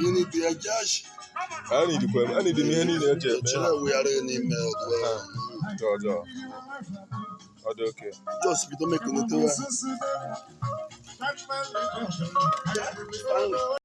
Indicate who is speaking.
Speaker 1: You need the cash.
Speaker 2: A need m ihe niile eji eme.
Speaker 1: Chere wegharị n'ime ọdụ ahụ.
Speaker 2: Ọjọọ ọjọọ. Ọ dị oke.
Speaker 1: Just bido mekonetewa.